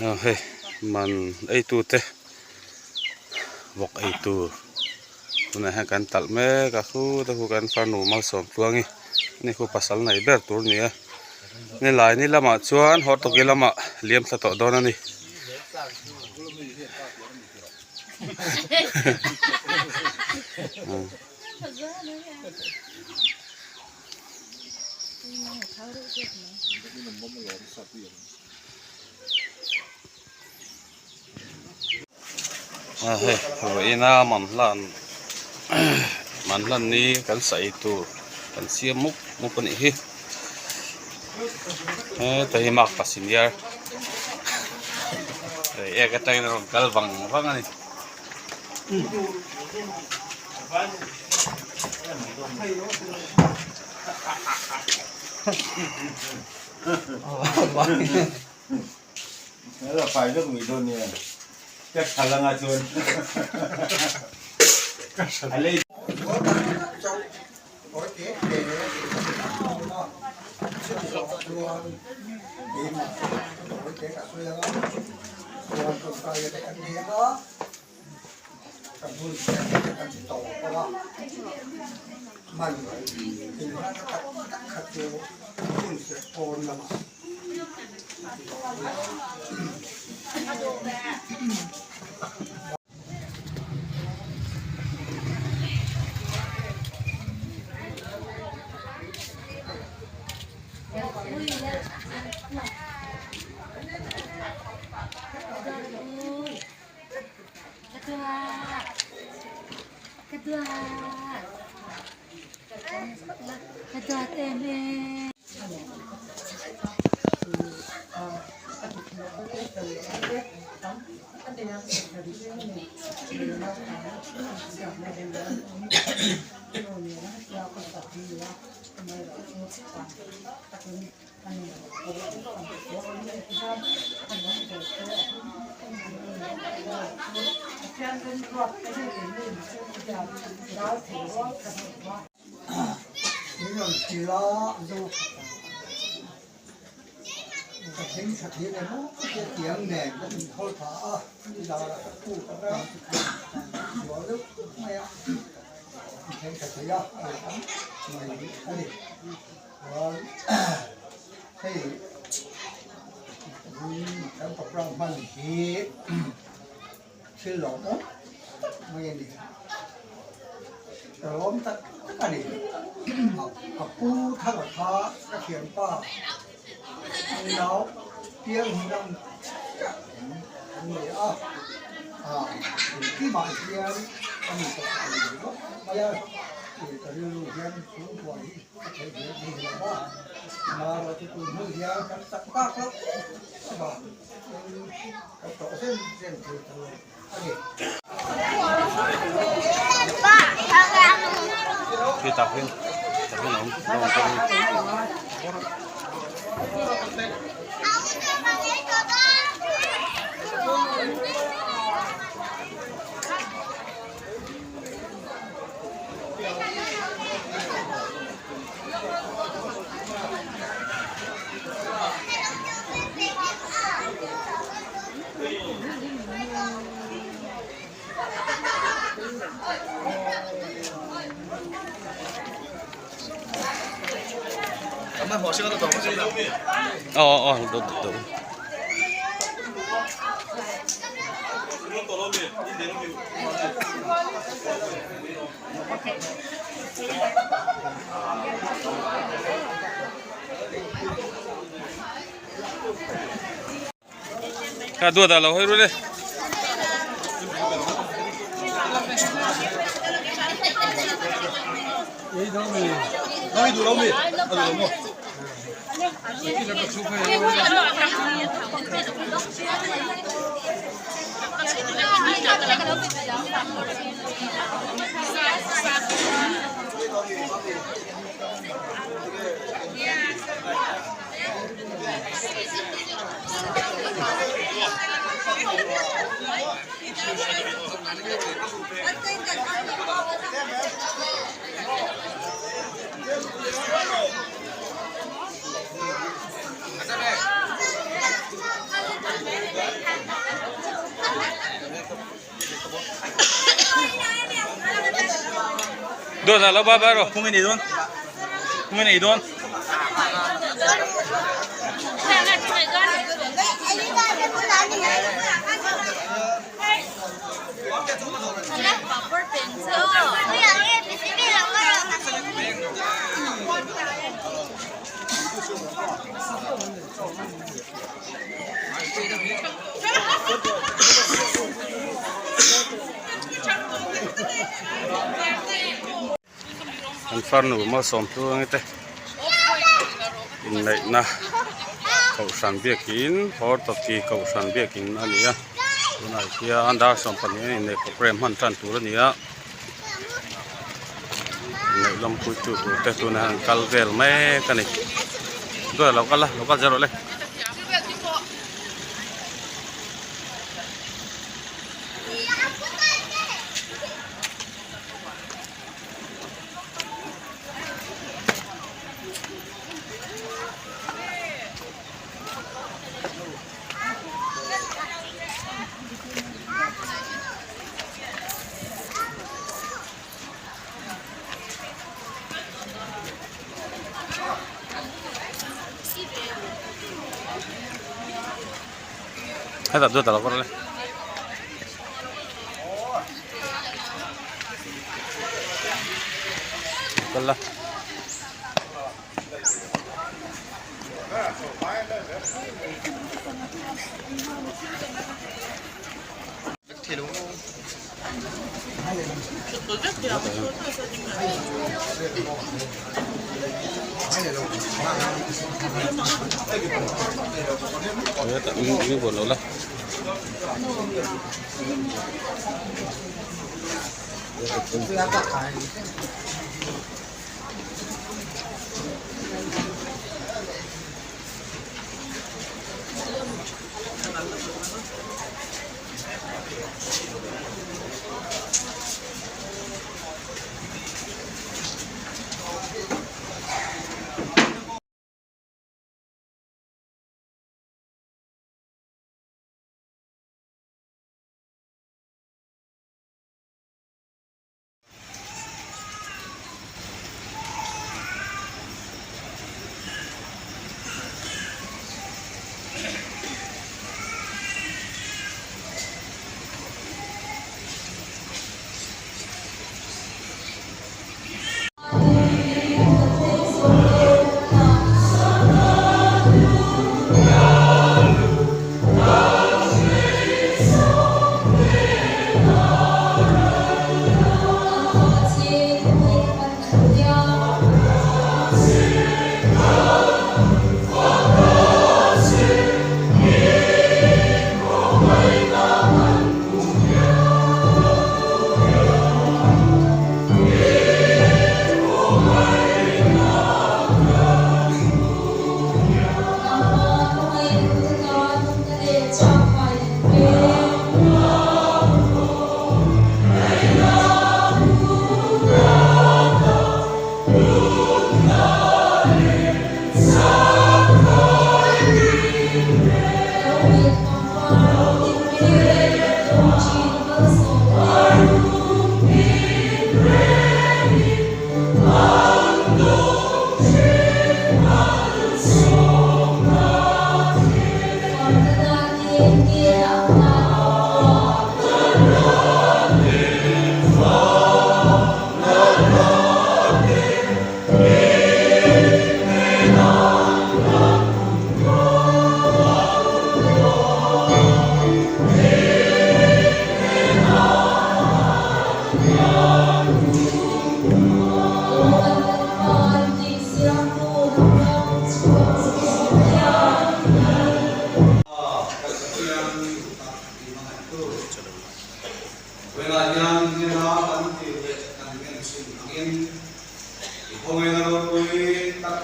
Hei man ei tute vawk ei tur tunah hian kan talh mek a khu te khu kan farnu malsawm tluangi ani khu pasal nei ber tur a ni a nilai ni lamah chuan hawr tawki lamah liam thla tawh dawn a ni. A hei vawiina man hlan man hlan ni kan sawi tur kan siam mup mup a nih hi heta hi makpa senior reiek atangin a rawn kal vang vang a ni. Khi tah hian tah hian a awm aw aw aw Kha duat ah lo hawi ru le. Dawt ah lo bye bye rawh. Khawnge nei dawn? Khawnge nei dawn? An farnu Malsawmtluangi te inneihna kohhran biakin Hortoki kohhran biakin a ni a tunah hian dar 12 a inneih program hman tan tur a ni a inneih lawmpui tu tur te tunah hian an kal vel mek a ni duai lo kal a lo kal zel rawh le. Hetah duat a lo kawr le. Kal la. Mi buat lo la. Vawilah hian hnena kan tir leh kan ngen chin angin i khawngaihna ropui tak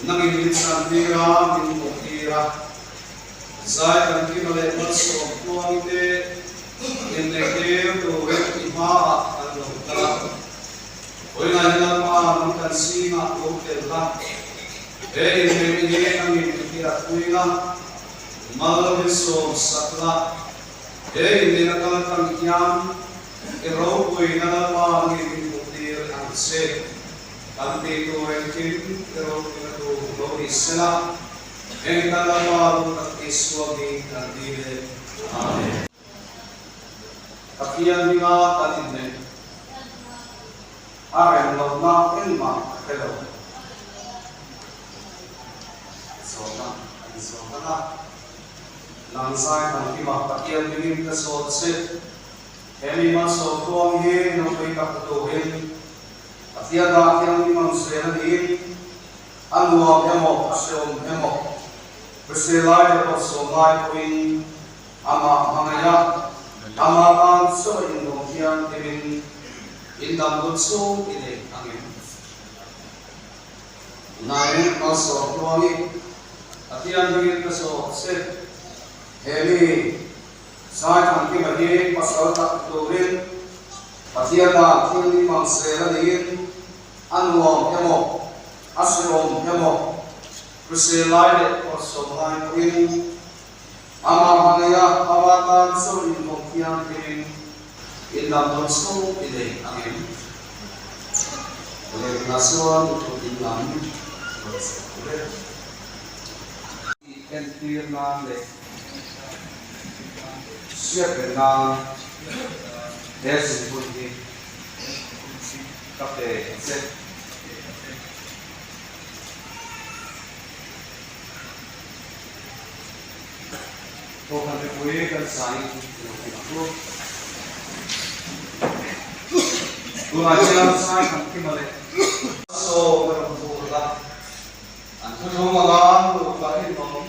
nangin min santir a, min bawktir a. Zai kan kima leh malsawm tluangi te inneihtir turin i hmaah kan lo kal a. Vawilah hian Lalpa nang kan zingah lo tel la, he inneihna hi nangin i hriatpui la, mal min sawm sak la. He inneihna kal tlang hian i ropuina Lalpa nangin min hmuhtir ang. ang che. Kan tih tur engkim i ropuina tur lo ni sela, eng kan Lalpa duh tak Isua hming kan dil e. Amen. Pathian hminga kan inneih a rem lohna engmah ka hre lo. Zawhna an zawh ang a, Nang zai kan hlimah Pathian hmingin ka zawt che. He mi malsawm tluang hi nupui tak turin Pathian dah thianghlim ang zel a niin a nuam emaw a hreawm emaw hrisel lai leh pawlsawm lai pawhin amah hmangaih a, amah tan chaw inbawm thianghlimin indam dun chhung i nei ang em? Tunaiin malsawm tluang i Pathian hmingin ka zawt che. He mi Zaithankima hi pasal tak turin Pathian dan thil ni mang sel a niin a nuam emaw a hrehawm emaw hrisel lai leh kawrsawm lai pawhin amah hmangaih a ama tan chaw inhawm thianghlimin indam dawn chhung i nei ang em? Lehkha chuan i kut in lam rawn chhawk tur e. I entir nan leh hriat reng nan he zungbun hi ka pe a che. Kohhran mipui kan sain i lo ti ang u. Tunah hian sai kan kima leh. Saw ka rawn vur a. An thuthlung anga nupa rinawm.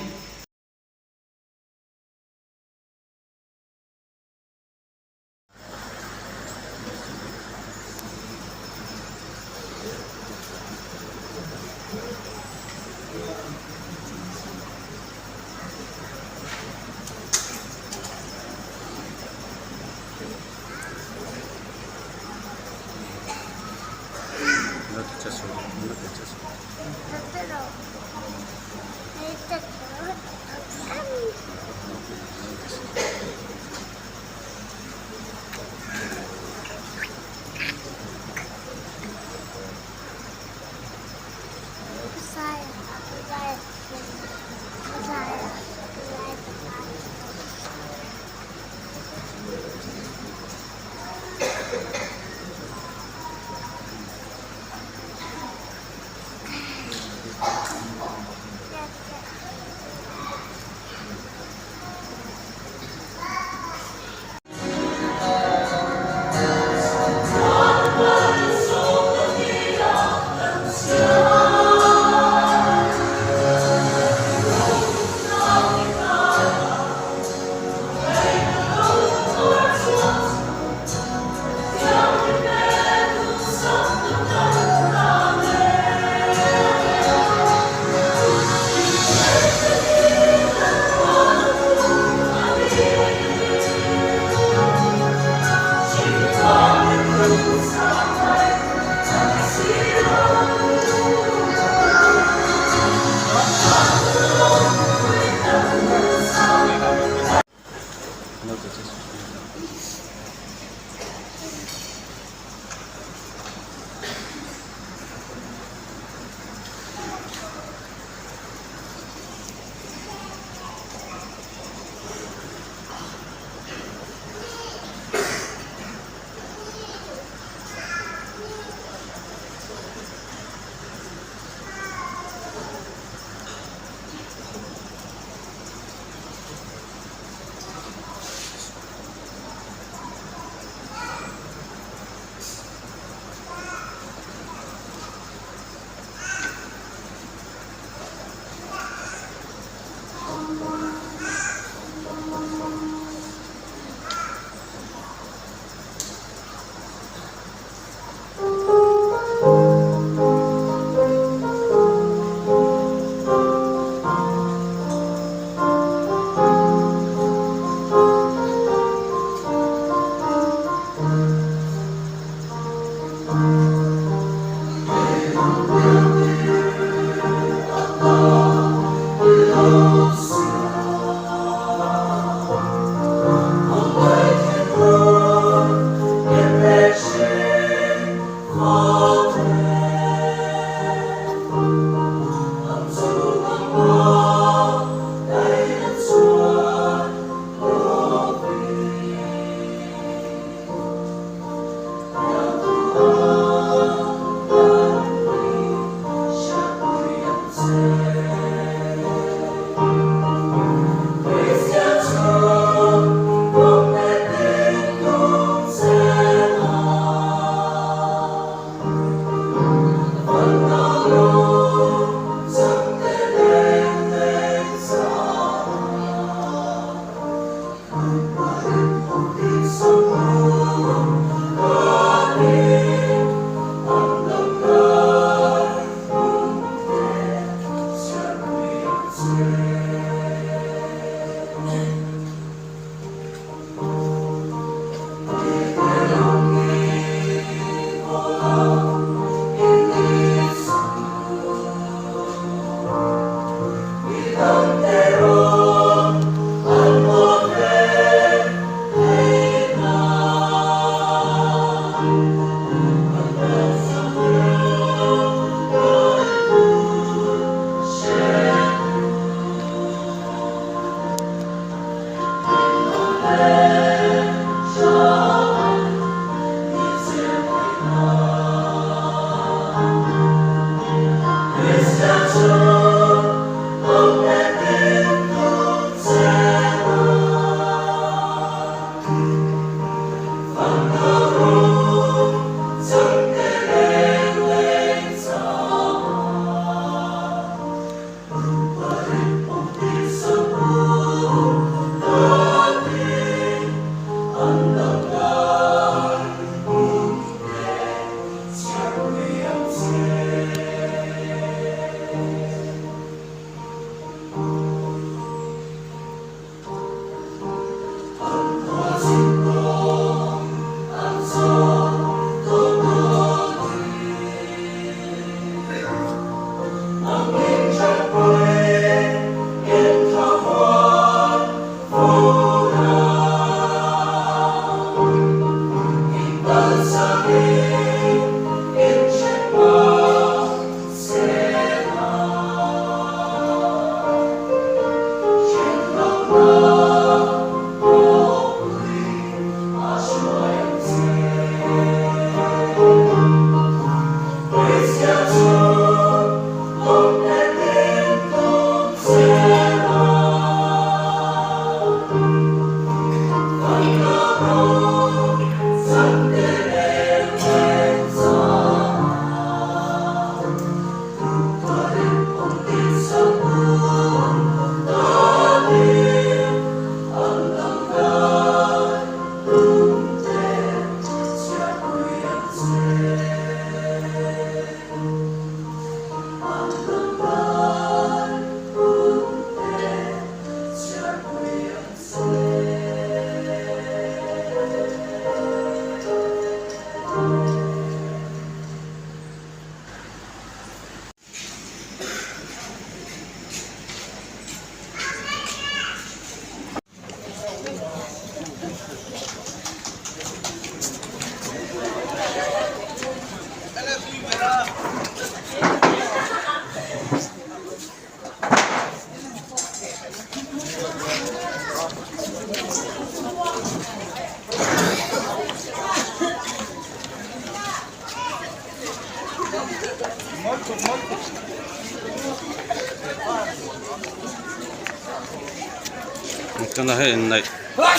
Tuna hei inneih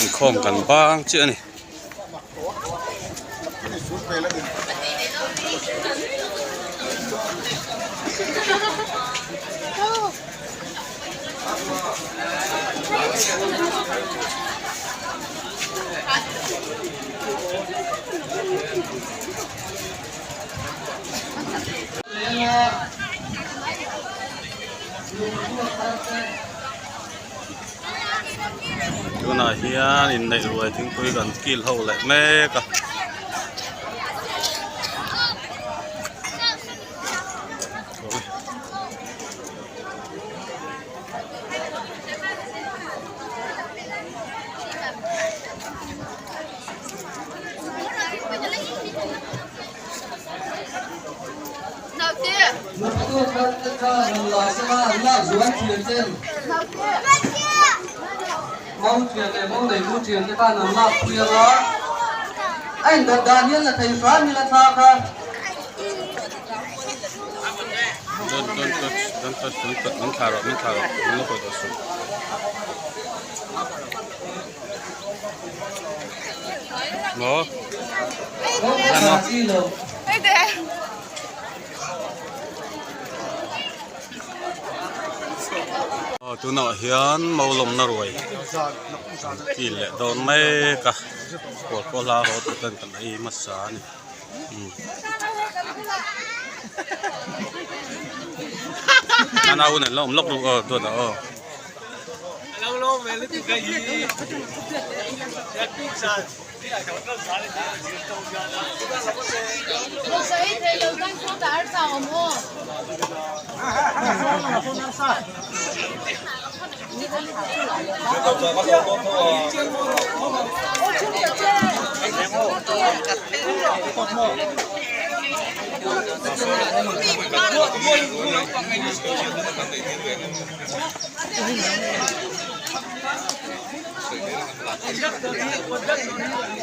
inkhawm kan bang chiah a ni. Tunah hian inneih ruai thingpui kan kil ho leh mek a. Don't don't touch don't touch don't touch min thlah rawh min thlah rawh min lo hawi tawh suh. Maw Aw tunah hian Maulawmna ruai kil leh dawn mek a khual pawh hla haw tur ten kan ei hmasa a ni. A nau nen la awm lawk ru aw dawt ah aw.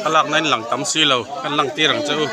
Thlalakna in lang tam si lo kan lang tir ang che u.